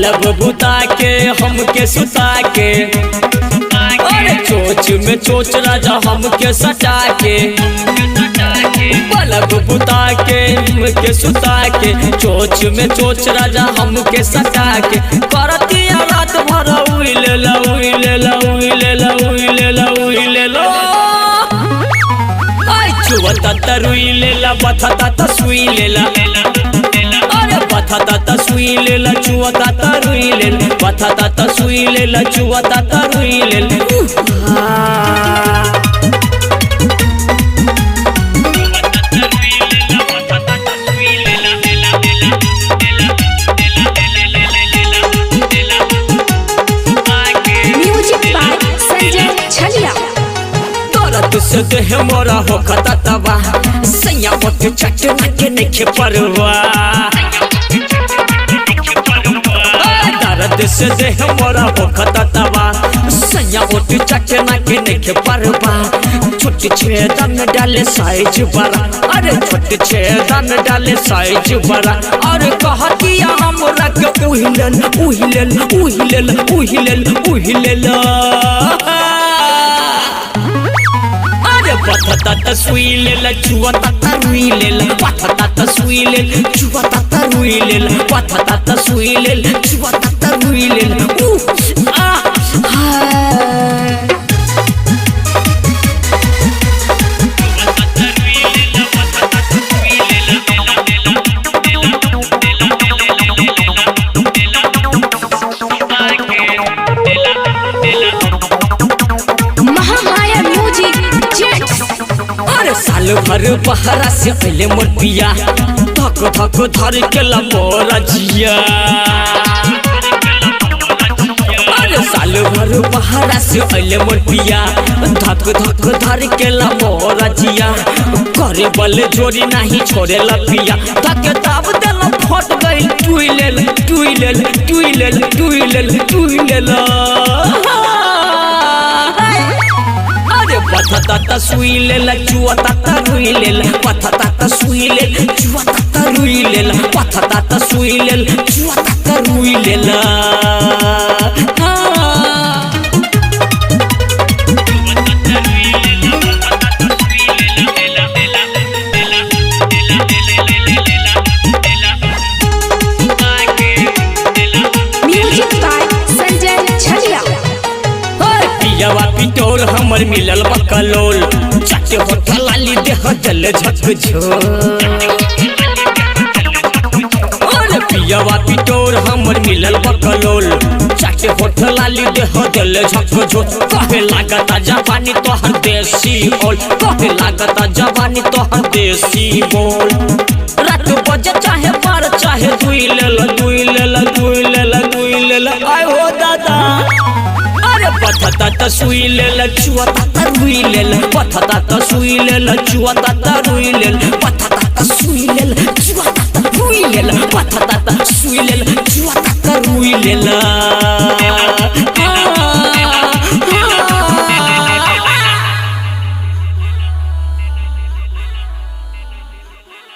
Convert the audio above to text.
बलब बुता के हमके सुता के, अरे चोच में चोच राजा हमके सटा के। बलब बुता के हमके सुता के, चोच में चोच राजा हमके सटा के। करतिया रात भर उइले ला उइले ला उइले ला उइले ला उइले ला। आई चुवता तरुइले ला बथता तसुइले ला, अरे बथता तसुइले ला चुवता तरुइले ला, बथता तसुइले ला चुवता तरुइले ला। म्यूजिक बाय संजय छलिया। दर्द से देह मोरा हो खता तबा, सैया ओठ चटना के नखे परवा। दर्द से देह मोरा हो खता तबा, सैया ओठ चटना के नखे परवा। छोट छेदा में डाले साइज बड़ा, अरे छोट छेदा में डाले साइज बड़ा। और कहतिया हमरा के उहिलल उहिलल उहिलल उहिलल उहिलल। अरे पथता त सुई लेल चुवता त रुई लेल, पथता त सुई लेल चुवता त रुई लेल, पथता त सुई लेल चुवता त रुई लेल। उ आ हा। Mahamaya music jets. अरे साल भर बहरा से पहले मोर पिया, धक धक धर के ला मोरा जिया। अरे साल भर बहरा से पहले मोर पिया, धक धक धर के ला मोरा जिया। करे बल जोरी नहीं छोड़े ला पिया, धक दाब देला फट गई टुई लेल टुई लेल टुई लेल टुई लेल टुई लेल। अरे पथता त सुई लेल चुवता त रुई लेल, पथता त सुई लेल चुवता त रुई लेल, पथता त सुई लेल चुवता त रुई लेल। म्यूजिक बाय संजय छलिया। पियवा पिटोर हमर मिलल बकलोल, चट होठ लाली देह जल झक झो। अरे पियवा पिटोर हमर मिलल बकलोल, चट होठ लाली देह जल झक झो। कहे लागता जवानी तोहर देसी ओल, कहे लागता जवानी तोहर देसी बोल। रात बजे चाहे बार चाहे दुई लेल दुई लेल दुई लेल दुई लेल। आय हो दादा। अरे पथता त सुई लेल चुवता त रुई लेल, पथता त सुई लेल चुवता त रुई लेल, पथता त सुई लेल चुवता त रुई लेल, पथता त सुई लेल चुवता त रुई लेल।